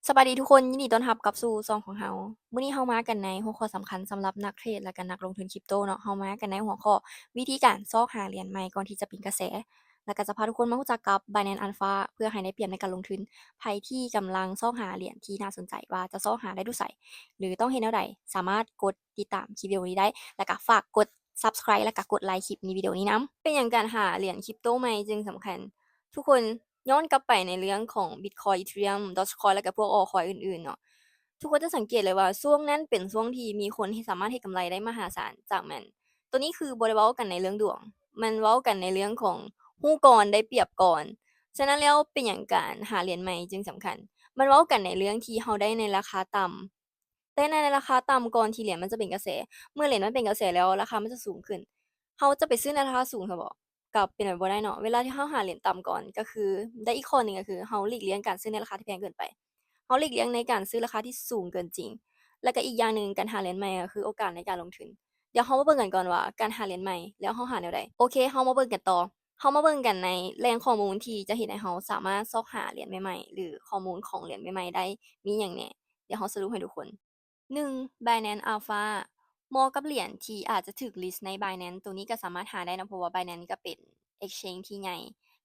ສະບາຍດີທຸກຄົນ, ຍິນດີຕ້ອນຮັບກັບສູ່ຊ່ອງຂອງເຮົາ. ມື້ນີ້ເຮົາມາກັນໃນຫົວຂໍ້ສຳຄັນສຳລັບນັກເທຣດ ແລະ ກະນັກລົງທຶນຄຣິບໂຕເນາະ. ເຮົາມາກັນໃນຫົວຂໍ້ວິທີການຊອກຫາຫຼຽນໃໝ່ກ່ອນທີ່ຈະເປັນກະແສ ແລະ ກະຈະພາທຸກຄົນມາຮູ້ຈັກກັບ Binance Alpha ເພື່ອໃຫ້ໄດ້ປຽບໃນການລົງທຶນ. ໃຜທີ່ກຳລັງຊອກຫາຫຼຽນທີ່ໜ້າສົນໃຈວ່າຈະຊອກຫາໄດ້ຢູ່ໃສ ຫຼື ຕ້ອງເຮັດແນວໃດ, ສາມາດກົດຕິດຕາມຄລິບວິດີໂອນີ້ໄດ້ ແລະ ກະຝາກກົດ Subscribe ແລະ ກະກົດໄລຄລິບໃນວິດີໂອນີ້ນຳ. ເປັນຫຍັງການຫາຫຼຽນຄຣິບໂຕໃໝ່ຈຶ່ງສຳຄັນ? ທຸກຄົນຍ້ອນກັບໄປໃນເລື່ອງຂອງ Bitcoin Ethereum Dogecoin ແລະ ກະພວກ Altcoin ອື່ນໆເນາະ. ທຸກຄົນຈະສັງເກດເລີຍວ່າຊ່ວງນັ້ນເປັນຊ່ວງທີ່ມີຄົນເຮັດ ສາມາດເຮັດກຳໄລໄດ້ມະຫາສານຈາກມັນ. ໂຕນີ້ຄືບໍ່ໄດ້ເວົ້າກັນໃນເລື່ອງດວງ, ມັນເວົ້າກັນໃນເລື່ອງຂອງຮູ້ກ່ອນໄດ້ປຽບກ່ອນ. ສະນັ້ນແລ້ວເປັນຫຍັງການຫາຫຼຽນໃໝ່ຈຶ່ງສຳຄັນ? ມັນເວົ້າກັນໃນເລື່ອງທີ່ເຮົາໄດ້ໃນລາຄາຕ່ຳ ແຕ່ໃນລາຄາຕ່ຳກ່ອນທີ່ຫຼຽນມັນຈະເປັນກະແສ. ເມື່ອຫຼຽນມັນເປັນກະແສແລ້ວ ລາຄາມັນຈະສູງຂຶ້ນ. ເຮົາຈະໄປຊື້ໃນລາຄາສູງຊະບໍ? ກະເປັນໄປບໍ່ໄດ້ເນາະ. ເວລາທີ່ເຮົາຫາຫຼຽນຕ່ຳກ່ອນ ກະຄືໄດ້ອີກຂໍ້ໜຶ່ງ ກະຄືເຮົາຫຼີກລ່ຽງການຊື້ໃນລາຄາທີ່ແພງເກີນໄປ. ເຮົາຫຼີກລ່ຽງໃນການຊື້ລາຄາທີ່ສູງເກີນຈິງ. ແລະ ກະອີກຢ່າງໜຶ່ງ ການຫາຫຼຽນໃໝ່ກະຄືໂອກາດໃນການລົງທຶນ. ດຽວເຮົາມາເບິ່ງກັນກ່ອນວ່າການຫາຫຼຽນໃໝ່ແລ້ວເຮົາຫາແນວໃດ. ໂອເຄ, ເຮົາມາເບິ່ງກັນຕໍ່. ເຮົາມາເບິ່ງກັນໃນແຫຼ່ງຂໍ້ມູນທີ່ຈະເຮັດໃຫ້ເຮົາສາມາດຊອກຫາຫຼຽນໃໝ່ໆ ຫຼື ຂໍ້ມູນຂອງຫຼຽນໃໝ່ໆໄດ້ ມີຫຍັງແດ່. ດຽວເຮົາສະຫຼຸບໃຫ້ທຸກຄົນ. ໜຶ່ງ Binance Alpha ເໝາະກັບຫຼຽນທີ່ອາດຈະຖືກ list ໃນ Binance. ໂຕນີ້ກະສາມາດຫາໄດ້ເນາະ ເພາະວ່າ Binance ກະເປັນ exchange ທີ່ໃຫຍ່.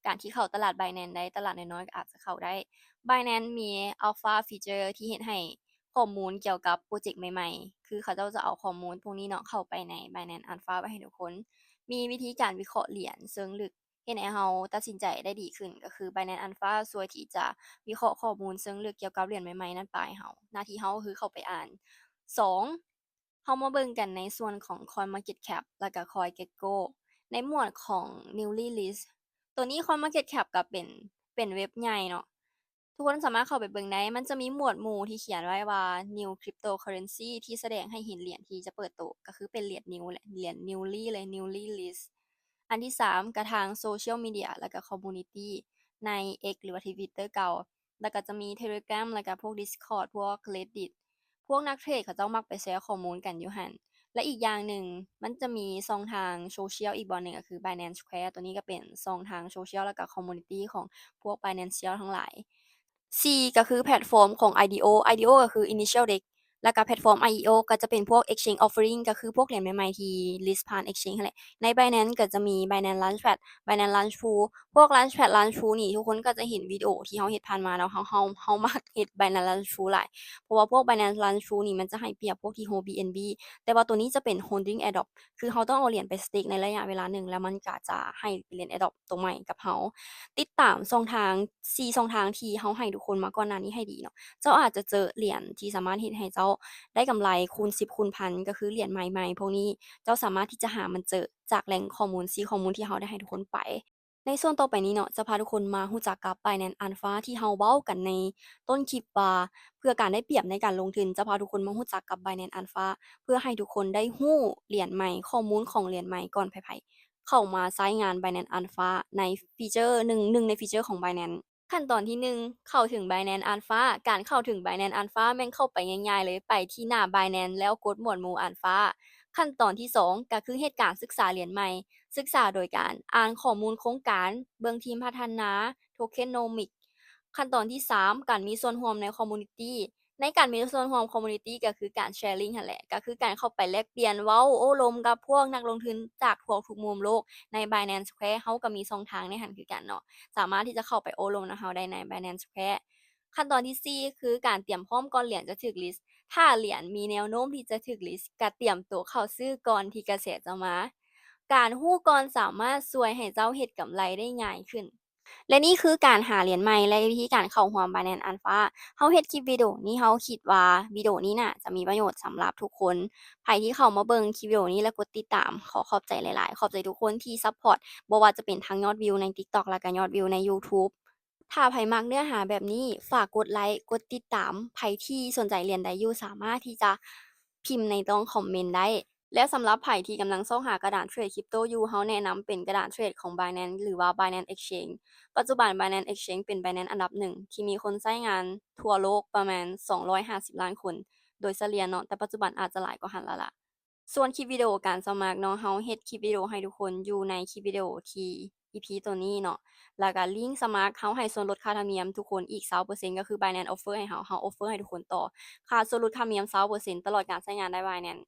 ການທີ່ເຂົ້າຕະຫຼາດ Binance ໄດ້ ຕະຫຼາດນ້ອຍໆກະອາດຈະເຂົ້າໄດ້. Binance ມີ Alpha feature ທີ່ເຮັດໃຫ້ຂໍ້ມູນກ່ຽວກັບໂປຣເຈັກໃໝ່ໆ ຄືເຂົາເຈົ້າຈະເອົາຂໍ້ມູນພວກນີ້ເນາະ ເຂົ້າໄປໃນ Binance Alpha ໄວ້ໃຫ້ທຸກຄົນ. ມີວິທີການວິເຄາະຫຼຽນເຊີງເລິກ ເຮັດໃຫ້ເຮົາຕັດສິນໃຈໄດ້ດີຂຶ້ນ. ກະຄື Binance Alpha ຊ່ວຍທີ່ຈະວິເຄາະຂໍ້ມູນເຊີງເລິກກ່ຽວກັບຫຼຽນໃໝ່ໆນັ້ນປະໃຫ້ເຮົາ. ໜ້າທີ່ເຮົາກະຄືເຂົ້າໄປອ່ານ. ສອງ ເຮົາມາເບິ່ງກັນໃນສ່ວນຂອງ CoinMarketCap ແລະ ກະ CoinGecko ໃນໝວດຂອງ Newly List. ໂຕນີ້ CoinMarketCap ກະເປັນ ເປັນເວັບໃຫຍ່ເນາະ. ທຸກຄົນສາມາດເຂົ້າໄປເບິ່ງໄດ້. ມັນຈະມີໝວດໝູ່ທີ່ຂຽນໄວ້ວ່າ New Cryptocurrency ທີ່ສະແດງໃຫ້ເຫັນຫຼຽນທີ່ຈະເປີດໂຕ, ກະຄືເປັນຫຼຽນ New ແຫຼະ, ຫຼຽນ Newly ເລີຍ, Newly List. ອັນທີສາມ ກະທາງ Social Media ແລະ ກະ Community ໃນ X ຫຼືວ່າ Twitter ເກົ່າ. ແລ້ວກະຈະມີ Telegram ແລ້ວກະພວກ Discord ພວກ Reddit ພວກນັກເທຣດເຂົາເຈົ້າມັກໄປແຊຂໍ້ມູນກັນຢູ່ຫັ້ນ. ແລະ ອີກຢ່າງໜຶ່ງ ມັນຈະມີຊ່ອງທາງໂຊຊຽວອີກບ່ອນໜຶ່ງ ກະຄື Binance Square. ໂຕນີ້ກະເປັນຊ່ອງທາງໂຊຊຽວ ແລ້ວກະ community ຂອງພວກ Binance ທັງຫຼາຍ. ສີ່ ກະຄືແພລດຟອມຂອງ IDO. IDO ກະຄື Initial DEX ແລ້ວກະແພລດຟອມ IEO ກະຈະເປັນພວກ Exchange Offering ກະຄືພວກຫຼຽນໃໝ່ໆທີ່ list ຜ່ານ Exchange ຫັ້ນແຫຼະ. ໃນ Binance ກະຈະມີ Binance Launchpad, Binance Launch Pool. ພວກ Launchpad Launch Pool ນີ້ ທຸກຄົນກະຈະເຫັນວິດີໂອທີ່ເຮົາເຮັດຜ່ານມາເນາະ. ເຮົາ ເຮົາ ເຮົາມັກເຮັດ Binance Launch Pool ຫຼາຍ ເພາະວ່າພວກ Binance Launch Pool ນີ້ມັນຈະໃຫ້ປຽບພວກທີ່ Hold BNB. ແຕ່ວ່າໂຕນີ້ຈະເປັນ Holding Airdrop ຄືເຮົາຕ້ອງເອົາຫຼຽນໄປ stake ໃນໄລຍະເວລາໜຶ່ງ ແລ້ວມັນກະຈະໃຫ້ເປັນຫຼຽນ Airdrop ໂຕໃໝ່ກັບເຮົາ. ຕິດຕາມຊ່ອງທາງ ສີ່ ຊ່ອງທາງທີ່ເຮົາໃຫ້ທຸກຄົນມາກ່ອນໜ້ານີ້ໃຫ້ດີເນາະ. ເຈົ້າອາດຈະເຈີຫຼຽນທີ່ສາມາດເຮັດໃຫ້ເຈົ້າໄດ້ກຳໄລຄູນສິບຄູນພັນ ກະຄືຫຼຽນໃໝ່ໆພວກນີ້ ເຈົ້າສາມາດທີ່ຈະຫາມັນເຈີຈາກແຫຼ່ງຂໍ້ມູນ ສີ່ ຂໍ້ມູນທີ່ເຮົາໄດ້ໃຫ້ທຸກຄົນໄປ. ໃນສ່ວນຕໍ່ໄປນີ້ເນາະ ຈະພາທຸກຄົນມາຮູ້ຈັກກັບ Binance Alpha ທີ່ເຮົາເວົ້າກັນໃນຕົ້ນຄລິບວ່າ ເພື່ອການໄດ້ປຽບໃນການລົງທຶນ. ຈະພາທຸກຄົນມາຮູ້ຈັກກັບ Binance Alpha ເພື່ອໃຫ້ທຸກຄົນໄດ້ຮູ້ຫຼຽນໃໝ່, ຂໍ້ມູນຂອງຫຼຽນໃໝ່ກ່ອນໃຜໆເຂົ້າມາໃຊ້ງານ Binance Alpha ໃນ feature ໜຶ່ງ ໜຶ່ງໃນ feature ຂອງ Binance. ຂັ້ນຕອນທີໜຶ່ງ ເຂົ້າເຖິງ Binance Alpha. ການເຂົ້າເຖິງ Binance Alpha ແມ່ນເຂົ້າໄປງ່າຍໆເລີຍ, ໄປທີ່ໜ້າ Binance ແລ້ວກົດໝວດໝູ່ Alpha. ຂັ້ນຕອນທີສອງ ກະຄືເຮັດການສຶກສາຫຼຽນໃໝ່, ສຶກສາໂດຍການອ່ານຂໍ້ມູນໂຄງການ, ເບິ່ງທີມພັດທະນາ, Tokenomics. ຂັ້ນຕອນທີສາມ ການມີສ່ວນຮ່ວມໃນ community. ໃນການມີສ່ວນຮ່ວມ community ກະຄືການ sharing ຫັ້ນແຫຼະ, ກະຄືການເຂົ້າໄປແລກປ່ຽນ ເວົ້າໂອ້ລົມກັບພວກນັກລົງທຶນຈາກທົ່ວທຸກມຸມໂລກ. ໃນ Binance Square ເຮົາກະມີຊ່ອງທາງໃນຫັ້ນຄືກັນເນາະ, ສາມາດທີ່ຈະເຂົ້າໄປໂອ້ລົມນຳເຮົາໄດ້ໃນ Binance Square. ຂັ້ນຕອນທີສີ່ ຄືການຕຽມພ້ອມກ່ອນຫຼຽນຈະຖືກ list. ຖ້າຫຼຽນມີແນວໂນ້ມທີ່ຈະຖືກ list ກະຕຽມໂຕເຂົ້າຊື້ກ່ອນທີ່ກະແສຈະມາ. ການຮູ້ກ່ອນສາມາດຊ່ວຍໃຫ້ເຈົ້າເຮັດກຳໄລໄດ້ງ່າຍຂຶ້ນ. ແລະ ນີ້ຄືການຫາຫຼຽນໃໝ່ ແລະ ວິທີການເຂົ້າຮ່ວມ Binance Alpha. ເຮົາເຮັດຄລິບວິດີໂອນີ້ ເຮົາຄິດວ່າວິດີໂອນີ້ໜ້າຈະມີປະໂຫຍດສຳລັບທຸກຄົນ. ໃຜທີ່ເຂົ້າມາເບິ່ງຄລິບວິດີໂອນີ້ ແລະ ກົດຕິດຕາມ ຂໍຂອບໃຈຫຼາຍໆ. ຂອບໃຈທຸກຄົນທີ່ support ບໍ່ວ່າຈະເປັນທັງຍອດວິວໃນ TikTok ແລະ ກະຍອດວິວໃນ YouTube. ຖ້າໃຜມັກເນື້ອຫາແບບນີ້ ຝາກກົດໄລ, ກົດຕິດຕາມ. ໃຜທີ່ສົນໃຈຫຼຽນໃດຢູ່ ສາມາດທີ່ຈະພິມໃນໃຕ້ຄອມເມັນໄດ້. ແລະ ສຳລັບໃຜທີ່ກຳລັງຊອກຫາກະດານເທຣດຄຣິບໂຕຢູ່, ເຮົາແນະນຳເປັນກະດານເທຣດຂອງ Binance ຫຼືວ່າ Binance Exchange. ປັດຈຸບັນ Binance Exchange ເປັນ Binance ອັນດັບໜຶ່ງ ທີ່ມີຄົນໃຊ້ງານທົ່ວໂລກປະມານສອງຮ້ອຍຫ້າສິບລ້ານຄົນ ໂດຍສະເລ່ຍເນາະ, ແຕ່ປັດຈຸບັນອາດຈະຫຼາຍກວ່າຫັ້ນແລ້ວລະ. ສ່ວນຄລິບວິດີໂອການສະໝັກເນາະ, ເຮົາເຮັດຄລິບວິດີໂອໃຫ້ທຸກຄົນຢູ່ໃນຄລິບວິດີໂອທີ່ ອີພີໂຕນີ້ເນາະ ແລ້ວກໍລິ້ງສະໝັກ ເຮົາໃຫ້ສ່ວນຫຼຸດຄ່າທຳນຽມທຸກຄົນອີກຊາວເປີເຊັນ ກໍຄື Binance offer ໃຫ້ເຮົາ ເຮົາ offer ໃຫ້ທຸກຄົນຕໍ່ ຄ່າສ່ວນຫຼຸດຄ່າທຳນຽມຊາວເປີເຊັນ ຕະຫຼອດການໃຊ້ງານໄດ້ Binance